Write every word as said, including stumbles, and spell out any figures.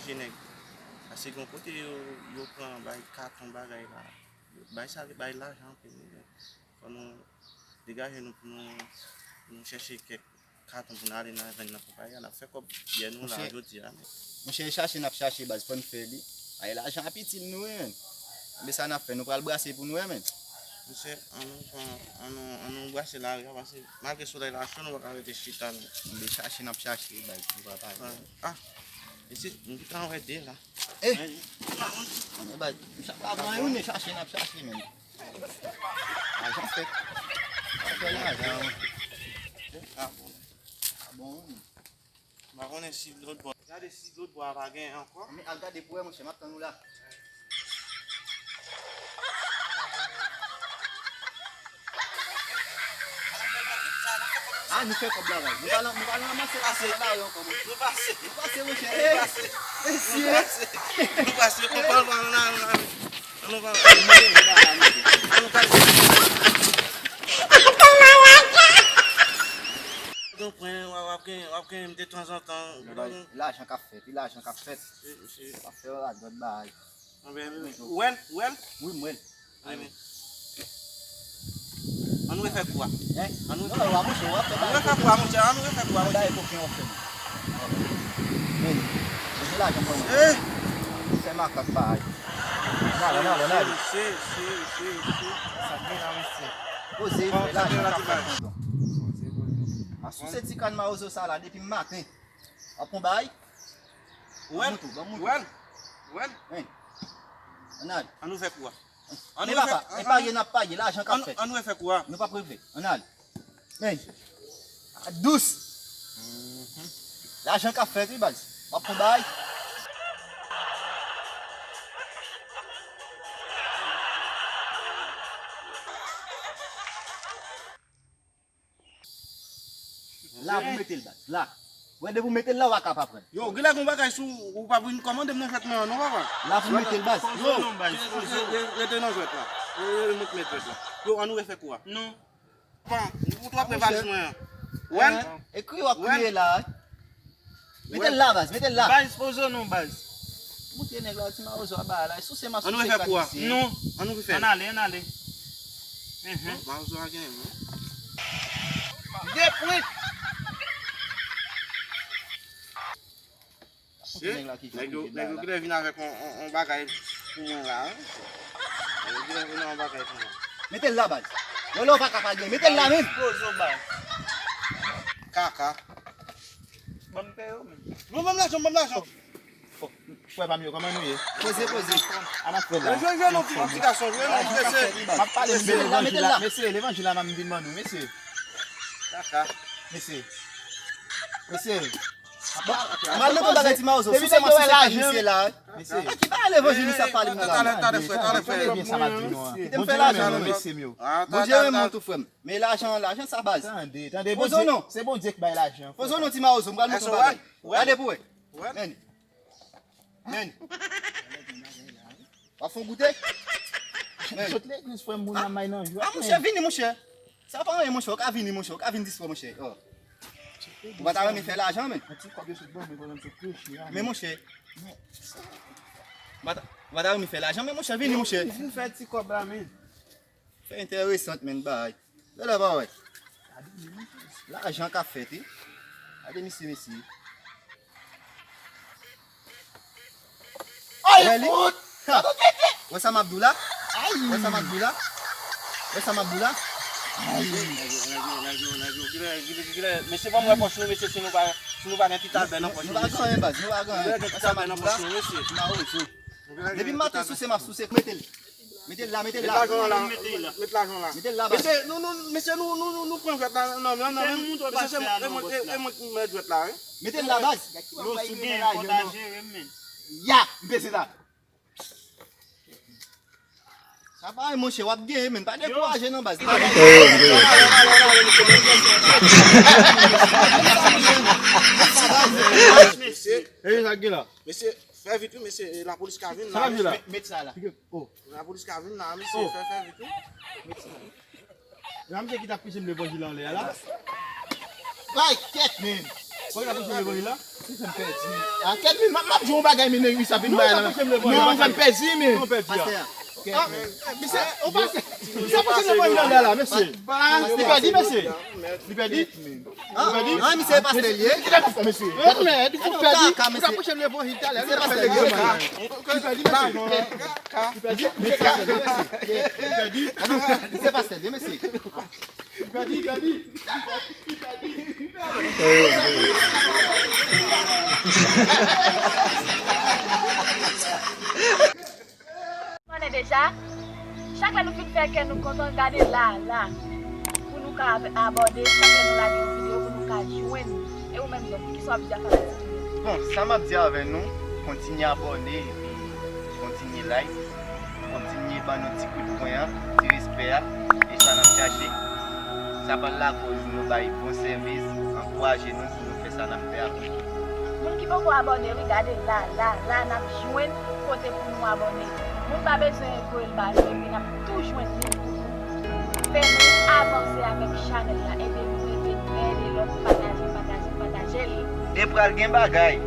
Ti nèg. Paske gen kote yo, yo pran bay katon bagay la. Bay sa, bay lajan anpil wi. Fò nou degaje nou pou nou, pou nou chèche kèk katon pou n ale nan vann nan konpayi a, n ap fè kòb byè nou la jodi a. Monchè, e chache n ap chache baz, fò n fè li. Ay, lajan ap itil nou wi, menn. Men sa n ap fè, nou pral brase pou nou wè, menn. Monchè, an nou pran, an nou, an nou brase lari a, paske malgre solèy la cho, nou pa ka rete chita, non. N ap chache, n ap chache, baz, nou pa pale. Ah, mesye, m gentan wè de la. Eh! An, baz, m pa pran youn, n chache, n ap chache, menn. Lajan fèt. Fè lajan, wi. Ah, bon. Ah, bon, wi. M pa konnen si lòt bò. Gade si lòt bò a pa genyen ankò. Men al gade pou wè, monchè, m ap tann ou la. Ah, nou fè kòb la, baz. Nou pa, nou pa ranmase pase la yo ankò, monchè. Nou pase. Nou pase, monchè. Nou pase. Mesye. Nou pase. Nou pase. Papa, nou pa, nou pa, nou pa. An nou pale. An nou pale. Ou pran, w ap, w ap gen, w ap gen de tanzantan. Lajan k ap fèt, wi, lajan k ap fèt. W ap fè radòt bagay. Ou wè l, ou wè l? Wi, m wè l. Ann refè kou a. Hein? Ann refè kou a, monchè, w ap fè bagay koken. Ann refè kou a, monchè, ann refè kou a, monchè. Bagay koken w ap fè. Men, poze lajan pou mwen. Eh! Fè makak bagay. N ale, n ale, n ale. Mesye, mesye, mesye, mesye. Sa gen la, mesye. Poze, fè lajan k ap fè tonton. M ap souse ti kann mawozo sa la depi maten. W ap pran bagay? Ou wè l? Ban m montre, ban m montre. Ou wè l? Ou wè l? Hein. Ann ale. Ann refè kou a. Men papa, e page n ap page, lajan k ap fèt. Ann refè kou a. Nou p ap regle. Ann ale. Men. A dous. Lajan k ap fèt, wi, baz. W ap pran bagay. La pou mete l, baz. La. Wè, depi w mete l la, w a ka pa pran l. Yo, genlè gon bagay sou ou pa vin kòmande m nan jwèt mwen an non, papa. La pou mete l, baz. Poze w non, baz. Rete, rete, rete nan jwèt la. Rete, rete, mete jwèt la. Yo, ann refè kou a. Non. Bon, ou twò pre valiz mwen an. Wè l? Hein? E kriye w ap kriye la, wi. Mete l la, baz, mete l la. Baz, poze w non, baz. Montre nèg la, ti mawozo a ba la. Sou se m ap souse krak misye. Ann refè kou a. Non. Ann refè. Ann ale, ann ale. Bon, mawozo a genyen, wi. De pwent. Nèg yo, nèg yo genlè vin avèk on, on, on bagay pou mwen la, wi. Nèg yo genlè vin on bagay pou mwen. Mete l la, baz. Wè lè w pa ka pa gen. Mete l la menm. Poze w, baz. Kaka. Ban m peye w menm. Non, ban m lajan, ban m lajan. Frè pa m yo, kòman nou ye? Poze, poze. Ann ap fè la. Jwe, jwe non, ti, ti gason, jwe non, mesye. M ap pale, mesye, levanjil la, mesye, levanjil la m ap vin ban nou, mesye. Kaka. Mesye. Mesye. Bon, m al mete yon bagay ti mawozo. Depi nèg yo wè lajan, mesye la. Mesye. Ki bagay levanjil sa pale m nan la? Talè, talè, frè, talè, frè. Tande byen sa m ap di nou an. Kite m fè lajan non, mesye m yo. Bondye renmen w tou, frè m. Men lajan, lajan sa baz. Tande, tande, Bondye, se Bondye k bay lajan. Poze w non, ti mawozo, m pral montre w bagay. Gade pou wè. Men. Men. W ap fè yon goute? Men. Sot legliz, frè m, moun nan may nan jwèt. Ah, monchè, vini, monchè. Sa pa anyen, monchè. Ou ka vini, monchè. Ou ka vin distrè, monchè. Oh. Ou pa ta renmen fè lajan, men. Yon ti kòb yo sot ban mwen pandan m sot preche a, men, monchè. Ou pa ta, ou pa ta renmen fè lajan, men, monchè, vini, monchè. Vin fè ti kòb la, men. Fè enteresant, men, bay. Lè la pa wè. Lajan k ap fèt, wi. Gade misye, mesye. Ay, wè li? Fout! Ha! Wè sa m ap di w la? Ay! Wè sa m ap di w la? Wè sa m ap di w la? Ay! Nèg yo, nèg yo, nèg yo, nèg yo, kilè, kilè, kilè, mesye, ban m wè pòch nou, mesye, si nou pa, si nou pa gen ti talbè nan pòch nou, mesye. Nou pa gen anyen, baz, nou pa gen anyen. Wè sa m ap di w la? Depi maten souse, m ap souse, mete l. Mete l la, mete l la. Met lajan an la. Met lajan la. Mete l la, baz. Mesye, nou, nou, mesye, nou, nou, nou, nou pran jwèt la nan men m, nan men m. Mesye, se mwen, e mwen, e mwen ki mèt jwèt la, wi. Mete l la, baz. Yo, si w gen kòd a jere, men. Ya, m peze la. Sa pa yon monchè, w ap genyen, men. Pa dekouraje non, baz. Mesye. E sa k gen la? Mesye, fè vit wi, mesye, e lapolis ka vin la. Sa k gen la? Met, met sa la. Oh. Lapolis ka vin la, mesye, fè, fè vit wi. Met sa la. La, misye ki t ap preche m levanjil anlè a la. Ay, kèt, men. Ou ka pouse levanjil la? Ou fè m pèdi. Ah, kèt, men, m ap, m ap di yon bagay, men, nèg sa vin bay la. Non, ou fè m pèdi, men. Pastè. Kèt, men. Misye, ou pastè. Misye pouse levanjil la, la, mesye. Li pèdi, mesye. Li pèdi. Ah, non, misye pastè li ye. Kèt, mesye. Ou ka pouse levanjil talè. Misye pastè li ye. Li pèdi, mesye. Li pèdi. Misye pastè li ye, mesye. Konnen deja, chak lè nou fin fè kè nou kontan, gade la, la, pou nou ka ab-, abòne, chak lè nou lage yon videyo pou nou ka jwenn li. E ou menm, Dòk, kisa w ap di a fanatik ou yo? Bon, sa m ap di avè nou, kontinye abòne epi kontinye like. Kontinye ban nou ti kout pwen an, ti respè a, e sa n ap chache. Sa pral lakoz nou bay bon sèvis, ankouraje nou pou nou fè sa n ap fè a pi byen. Moun ki poko abòne, wi, gade la, la, la, n ap jwenn kote pou nou abòne. Moun pa bezwen voye l ba nou, epi n ap tou jwenn li pou nou fè nou avanse avèk chanèl la. Ede nou, ede nou, ede lòt, pataje, pataje, pataje l. E pral gen bagay.